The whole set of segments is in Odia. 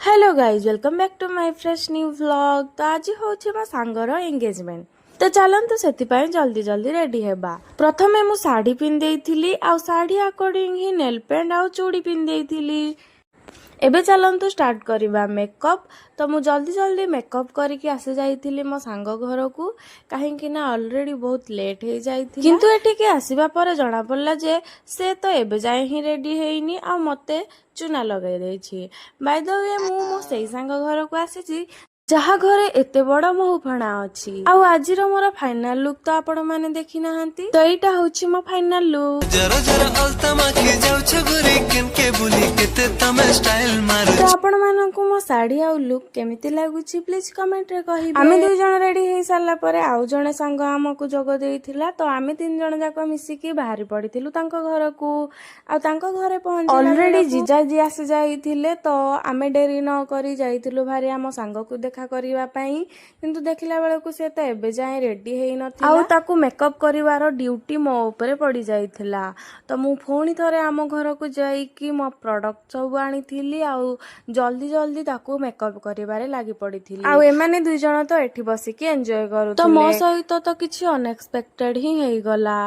Hello guys, welcome back to my fresh new vlog. ତ ଆଜି ହେଉଛି ମୋ ସାଙ୍ଗର ଏଙ୍ଗେଜମେଣ୍ଟ। ତ ଚାଲନ୍ତୁ, ସେଥିପାଇଁ ଜଲ୍ଦି ଜଲ୍ଦି ରେଡି ହେବା। ପ୍ରଥମେ ମୁଁ ଶାଢ଼ୀ ପିନ୍ଧେଇଥିଲି ଆଉ ଶାଢ଼ୀ ଆକର୍ଡିଂ ହିଁ ନେଲ୍ ପେଣ୍ଟ ଆଉ ଚୁଡ଼ି ପିନ୍ଧେଇଥିଲି। ଏବେ ଚାଲନ୍ତୁ ଷ୍ଟାର୍ଟ କରିବା ମେକଅପ୍। ତ ମୁଁ ଜଲ୍ଦି ଜଲ୍ଦି ମେକଅପ୍ କରିକି ଆସି ଯାଇଥିଲି ମୋ ସାଙ୍ଗ ଘରକୁ, କାହିଁକି ନା ଅଲରେଡି ବହୁତ ଲେଟ୍ ହେଇଯାଇଥିଲା। କିନ୍ତୁ ଏଠିକି ଆସିବା ପରେ ଜଣାପଡ଼ିଲା ଯେ ସେ ତ ଏବେ ଯାଏଁ ହିଁ ରେଡି ହେଇନି ଆଉ ମତେ ଚୁନା ଲଗାଇ ଦେଇଛି। ବାଇ ଦ we, ମୁଁ ମୋ ସେଇ ସାଙ୍ଗ ଘରକୁ ଆସିଛି ଯାହା ଘରେ ଏତେ ବଡ ମହୁଫଣା ଅଛି। ଆଉ ଆଜିର ମୋର ଫାଇନାଲ ଲୁକ୍ ତ ଆପଣ ମାନେ ଦେଖି ନାହାନ୍ତି। ତ ଏଇଟା ହଉଛି ମୋ ଫାଇନାଲ ଲୁକ୍। ଜର ଜର ଅଲତା ମାଖି ଯାଉଛ ଗୋରି, କେନକେ ବୁଲି କେତେ ତମେ ଷ୍ଟାଇଲ ମାରୁଛ। ତ ଆପଣ ମାନଙ୍କୁ ମୋ ଶାଢୀ ଆଉ ଲୁକ୍ କେମିତି ଲାଗୁଛି, ପ୍ଲିଜ କମେଣ୍ଟରେ କହିବେ। ଆମେ ଦୁଇ ଜଣ ରେଡି ହେଇ ସାରିଲା ପରେ ଆଉ ଜଣେ ସାଙ୍ଗ ଆମକୁ ଯୋଗ ଦେଇଥିଲା। ତ ଆମେ ତିନି ଜଣ ଯାକ ମିଶିକି ବାହାରି ପଡିଥିଲୁ ତାଙ୍କ ଘରକୁ। ଆଉ ତାଙ୍କ ଘରେ ପହଞ୍ଚି ଅଲରେଡି ଜିଜାଜି ଆସି ଯାଇଥିଲେ। ତ ଆମେ ଡେରି ନ କରି ଯାଇଥିଲୁ ଭାରି ଆମ ସାଙ୍ଗକୁ ଦେଖା କରିବା ପାଇଁ। କିନ୍ତୁ ଦେଖିଲା ବେଳକୁ ସେ ତ ଏବେ ଯାଏଁ ରେଡି ହେଇନଥିଲା ଆଉ ତାକୁ ମେକଅପ୍ କରିବାର ଡ୍ୟୁଟି ମୋ ଉପରେ ପଡି ଯାଇଥିଲା। ତ ମୁଁ ପୁଣି ଥରେ ଆମ ଘରକୁ ଯାଇକି ମୋ ପ୍ରଡକ୍ଟ ସବୁ ଆଣିଥିଲି ଆଉ ଜଲ୍ଦି ଜଲ୍ଦି ତାକୁ ମେକଅପ୍ କରିବାରେ ଲାଗି ପଡିଥିଲି। ଆଉ ଏମାନେ ଦୁଇ ଜଣ ତ ଏଠି ବସିକି ଏନ୍ଜୟ କରୁଥିଲେ। ତ ମୋ ସହିତ ତ କିଛି ଅନଏକ୍ସପେକ୍ଟେଡ ହିଁ ହେଇଗଲା।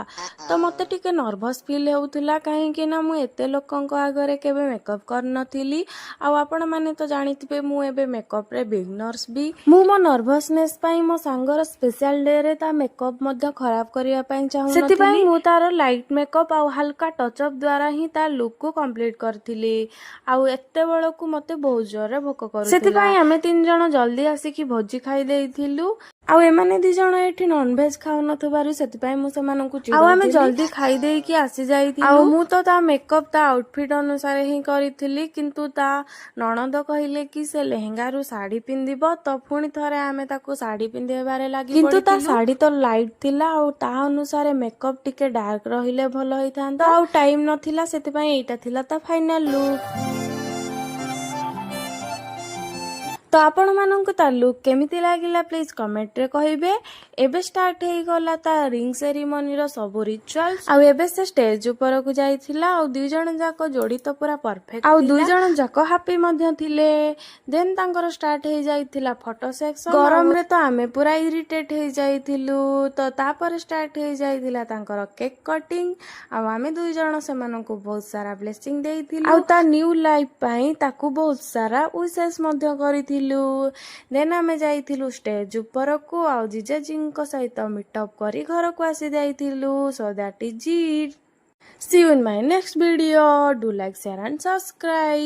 ତ ମତେ ଟିକେ ନର୍ଭସ ଫିଲ୍ ହେଉଥିଲା, କାହିଁକି ନା ମୁଁ ଏତେ ଲୋକଙ୍କ ଆଗରେ କେବେ ମେକଅପ୍ କରିନଥିଲି। ଆଉ ଆପଣମାନେ ତ ଜାଣିଥିବେ, ମୁଁ ଏବେ ମେକଅପ୍ରେ ବିଗନର୍ସ ବି। ମୁଁ ମୋ ନର୍ଭସନେସ୍ ପାଇଁ ମୋ ସାଙ୍ଗର ସ୍ପେଶାଲ ଡେରେ ତା ମେକଅପ୍ ମଧ୍ୟ ଖରାପ କରିବା ପାଇଁ ଚାହୁଁ। ସେଥିପାଇଁ ମୁଁ ତାର ଲାଇଟ୍ ମେକଅପ୍ ଆଉ ହାଲକା ଟଚ୍ ଅପ୍ ଦ୍ୱାରା ହିଁ ତା ଲୁକ୍କୁ କମ୍ପ୍ଲିଟ୍ କରିଥିଲି। ଆଉ ଏତେବେଳକୁ ମତେ ବହୁତ ଜୋରରେ ଭୋକ କରୁଥିଲା, ସେଥିପାଇଁ ଆମେ ତିନି ଜଣ ଜଲ୍ଦି ଆସିକି ଭୋଜି ଖାଇ ଦେଇଥିଲୁ। ଆଉ ଏମାନେ ଦି ଜଣ ଏଠି ନନଭେଜ ଖାଉନଥିବାରୁ ସେଥିପାଇଁ ମୁଁ ସେମାନଙ୍କୁ, ଆଉ ଆମେ ଜଲ୍ଦି ଖାଇ ଦେଇକି ଆସି ଯାଇଥିଲୁ। ଆଉ ମୁଁ ତ ତା ମେକଅପ୍ ତା ଆଉଟଫିଟ୍ ଅନୁସାରେ ହିଁ କରିଥିଲି, କିନ୍ତୁ ତା ନଣନ୍ଦ କହିଲେ କି ସେ ଲେହେଙ୍ଗାରୁ ଶାଢୀ ପିନ୍ଧିବ। ତ ପୁଣି ଥରେ ଆମେ ତାକୁ ଶାଢୀ ପିନ୍ଧେଇବାରେ ଲାଗି, କିନ୍ତୁ ତା ଶାଢୀ ତ ଲାଇଟ୍ ଥିଲା ଆଉ ତା ଅନୁସାରେ ମେକଅପ୍ ଟିକେ ଡାର୍କ ରହିଲେ ଭଲ ହେଇଥାନ୍ତା। ଆଉ ଟାଇମ୍ ନଥିଲା, ସେଥିପାଇଁ ଏଇଟା ଥିଲା ତା ଫାଇନାଲ ଲୁକ୍। ତ ଆପଣମାନଙ୍କୁ ତା ଲୁକ୍ କେମିତି ଲାଗିଲା, ପ୍ଲିଜ୍ କମେଣ୍ଟରେ କହିବେ। ଏବେ ଷ୍ଟାର୍ଟ ହେଇଗଲା ତା ରିଙ୍ଗ ସେରିମନିର ସବୁ ରିଚୁଆଲ୍ସ। ଆଉ ଏବେ ସେ ଷ୍ଟେଜ ଉପରକୁ ଯାଇଥିଲା। ଆଉ ଦୁଇ ଜଣ ଯାକ ଯୋଡି ତ ପୁରା ପରଫେକ୍ଟ ଆଉ ଦୁଇ ଜଣ ଯାକ ହାପି ମଧ୍ୟ ଥିଲେ। ଦେନ୍ ତାଙ୍କର ଷ୍ଟାର୍ଟ ହେଇଯାଇଥିଲା ଫଟୋ ସେକ୍ସନ। ଗରମରେ ତ ଆମେ ପୁରା ଇରିଟେଟ୍ ହେଇଯାଇଥିଲୁ। ତ ତାପରେ ଷ୍ଟାର୍ଟ ହେଇଯାଇଥିଲା ତାଙ୍କର କେକ୍ କଟିଂ। ଆଉ ଆମେ ଦୁଇ ଜଣ ସେମାନଙ୍କୁ ବହୁତ ସାରା ବ୍ଲେସିଂ ଦେଇଥିଲୁ ଆଉ ତା ନ୍ୟୁ ଲାଇଫ ପାଇଁ ତାକୁ ବହୁତ ସାରା ୱିସେସ୍ ମଧ୍ୟ କରିଥିଲୁ। ଦେନ୍ ଆମେ ଯାଇଥିଲୁ ଷ୍ଟେଜ ଉପରକୁ ଆଉ ଜିଜାଜୀଙ୍କ ସହିତ ମିଟଅପ୍ କରି ଘରକୁ ଆସି ଯାଇଥିଲୁ। So that is it. See you in my next video. Do like, share and subscribe.